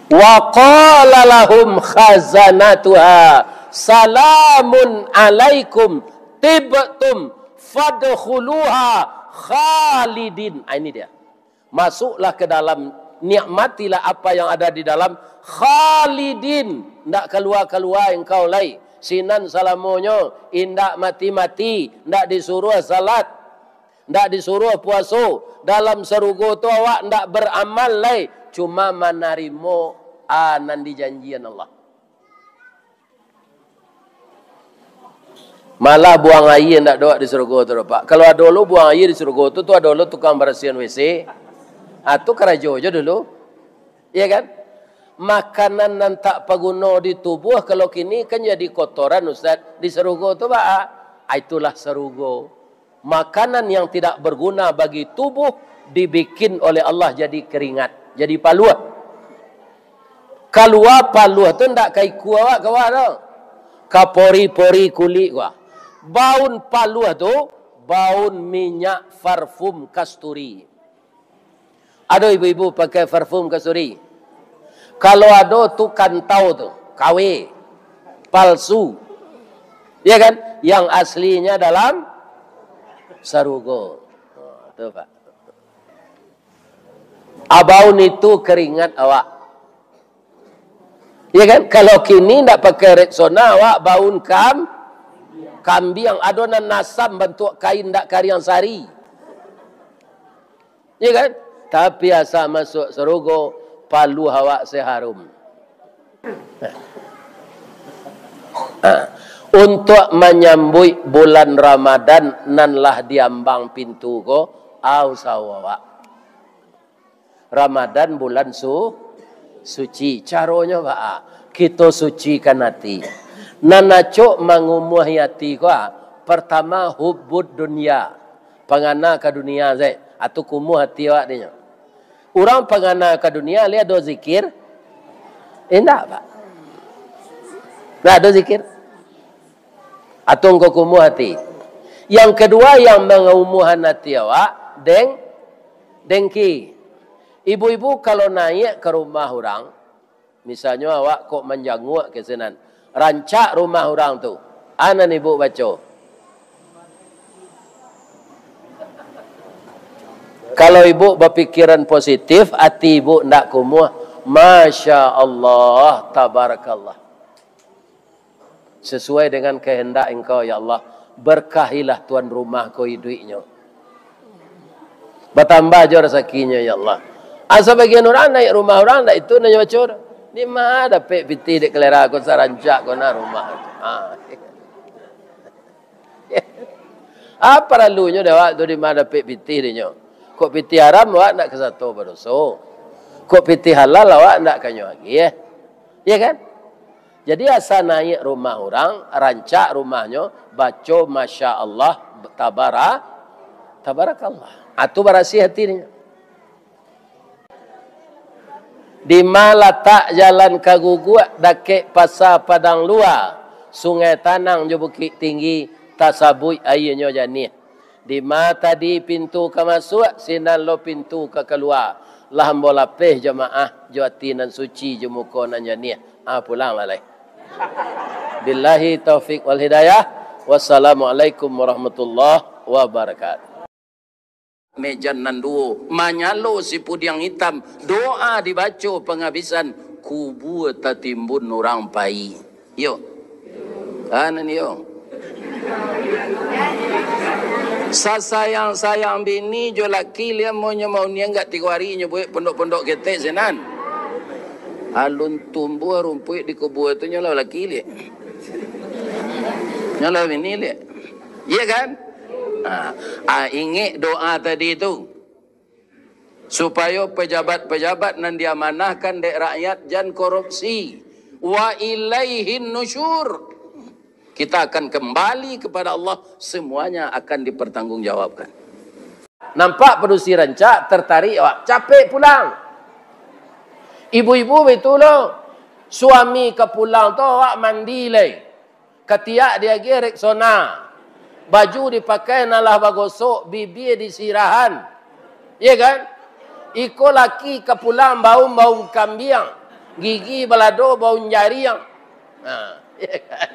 "Wa qala lahum khazanatuha, salamun alaikum, tibtum, fadkhuluha khalidin." Ah, ini dia. "Masuklah ke dalam, nikmatilah apa yang ada di dalam, khalidin, ndak kalua-kalua engkau lai. Sinan salamonyo, indak mati-mati, ndak disuruah salat, ndak disuruah puaso. Dalam sarugo tu awak ndak baramal lai, cuma manarimo, ah, nan dijanjian Allah." Malah buang aia ndak doh di sarugo tu, Pak. Kalau ado lo buang aia di sarugo tu, tu ado lo tukang barasiahan W C. Ah, tu karajo jo dulu. Iya kan? Makanan nan tak paguno di tubuah, kalau kini kan jadi kotoran, Ustaz. Di sarugo tu, Pak. Ah, itulah sarugo. Makanan yang tidak berguna bagi tubuh dibikin oleh Allah jadi keringat, jadi paluah. Kalua paluah tu ndak ka ikua awak, ka awak tu. Ka pori-pori kulik ko. Baun paluah tu, baun minyak parfum kasturi. Ado ibu-ibu pakai parfum kasturi? Kalau ado tu kantau tu, K W, palsu. Ya kan? Yang aslinya dalam sarugo. Ha, tu, Pak. Abaun itu keringat awak. Ya kan? Kalau kini ndak pakai Rexona, awak baun kam-, kambiang. Ado nan asam bantuak kain ndak kariang sari. Ya kan? Tapi asa masuk sarugo, paluah awak se harum. Ha. Untuak manyambuik bulan Ramadan nan lah diambang pintu ko, au sawo awak. Ramadan bulan su-, suci. Caronyo baa? Kito sucikan ati. Nan acok mangumuahi ati ko, ah, partama, hubbud dunya. Pangana ka dunia se. Atu kumuah ati awak dinyo. Urang pangana ka dunia, lai ado zikir? Indak, Pak. Ndak ado zikir. Atau engkau kumuah ati. Yang kedua, yang mangumuahan ati awak, deng-, dengki. Ibu-ibu kalau naiak ka rumah urang, misalnyo awak kok manjanguak ka sinan, rancak rumah urang tu. A nan ibu baco? Kalau ibu bapikiran positif, ati ibu ndak kumuah, Masya Allah, Tabarakallah. Sesuai dengan kehendak Engkau, ya Allah. Berkahilah tuan rumah ko iduiknyo. Batambah jo rasakinyo, ya Allah. Ah, sabagian urang naiak rumah urang, ndak itu nan nyo baco. Di ma dapek pitih dek kalera ko sarancak ko nah rumah. Ah. Ah, paralunyo dek awak tu di ma dapek pitih dinyo. Kok pitih haram, awak ndak ka sato badoso. Kok pitih halal, awak ndak ka nyo agiah. Ya kan? Jadi, asa naiak rumah urang, rancak rumahnyo, baco Masya Allah, tabara-, tabarakallah. Ah, tu barasiah ati dinyo. Di ma latak jalan ka Guguak, dakek Pasa Padang Lua, Sungai Tanang jo Bukik Tinggi, tasabuik aianyo janiah. Di ma tadi pintu ka masuak, sinan lo pintu ka kalua. Lah ambo lapeh jamaah, jo ati nan suci, jo muko nan janiah. Ah, pulang lah lai. Billahi taufik wal hidayah. Wassalamualaikum warahmatullahi wabarakatuh. Mejan nan duo, manyalo sipudiang itam, doa dibaco pangabisan, kubua tatimbun urang pai. Iyo. Kan iyo. Sasayang-sayang bini jo laki liak, monyo mauniang gak tigo ari nyo buek pondok-pondok ketek sinan. Alun tumbuah rumpuik di kubua tu, nyo lah laki liak. Nyo lah bini liak. Iya kan? Ah, ah, ingek doa tadi tu. Supayo pejabat-pejabat nan diamanahkan dek rakyat jan korupsi. Wa ilaihin nusyur. Kita akan kembali kepada Allah, semuanya akan dipertanggungjawabkan. Nampak padusi rancak, tertarik awak, capek pulang. Ibu-ibu baitulah, suami ka pulang tu awak mandi lai. Katiak diagiah Rexona, baju dipakai nan lah bagosok, bibia disirahan. Iya kan? Iko laki ka pulang baun-baun kambiang, gigi balado baun jariang. Ha, iya kan?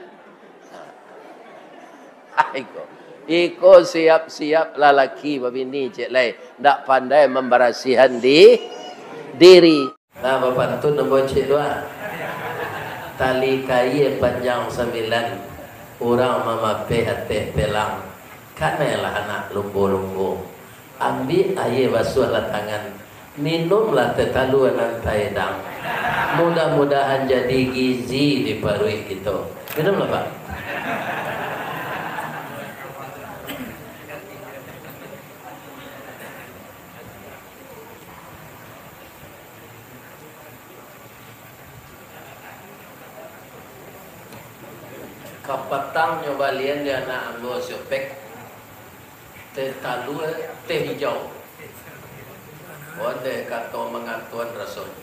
Ha, iko. Iko siap-siap lalaki babini, cek lai. Ndak pandai mambarasihan di, diri. Nah, bapantun ambo cek tu ah. Tali kaia panjang sambilan, urang mamapeh ateh pelang. Kanailah anak lumbo-lumbo. Ambiak aia basuahlah tangan. Minumlah teh talua nan taedang. Mudah-mudahan jadi gizi di paruik kito. Minumlah, Pak. Kapatangnyo balian di anak ambo si Opek, teh talua, teh hijau. Ondeh kato mangantuan rasonyo.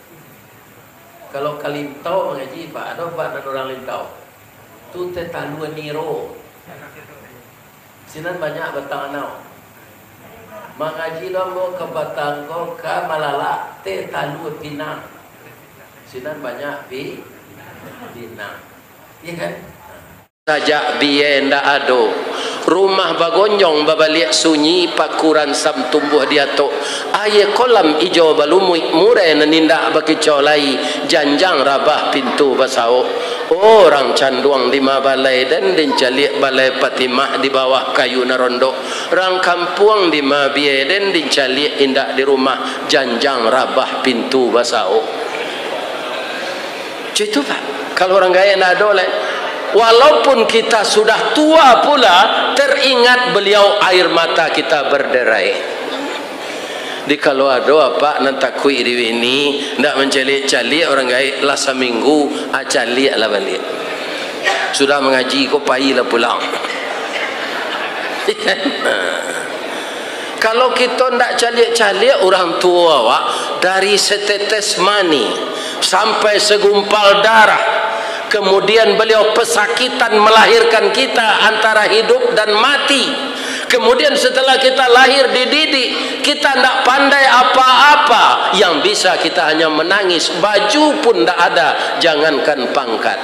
Kalau ka Lintau mangaji, Pak, ado, Pak, nan urang Lintau. Tu teh talua niro. Sinan banyak batang anau. Mangaji lo ambo ka batang ko ka malalak teh talua pinang. Sinan banyak pi-, pinang. Iya kan? Sajak biai ndak ado, rumah bagonjong babaliak sunyi, paku ransam tumbuah di atok, aia kolam ijo balumuik, murai nan indak bakicau lai, janjang rabah pintu basaok. Urang canduang di ma balai den, den caliak balai patimah di bawah kayu nan rondok. Rang kampuang di ma biai den, den caliak indak di rumah, janjang rabah pintu basaok. Cak itu, Pak. Kalau urang gaek ndak ado lai. Walaupun kita sudah tua pula, teringat beliau, air mata kita berderai. Di kalau ado apak nan takuik di bini, ndak mancaliak-caliak urang gaek, lah saminggu, ah, caliaklah baliak. Sudah mangaji ko, pailah pulang. Kalau kito ndak caliak-caliak urang tuo awak, dari setetes mani sampai segumpal darah, kemudian beliau pesakitan melahirkan kita antara hidup dan mati, kemudian setelah kita lahir dididik, kita ndak pandai apa-apa, yang bisa kita hanya menangis, baju pun ndak ada, jangankan pangkat.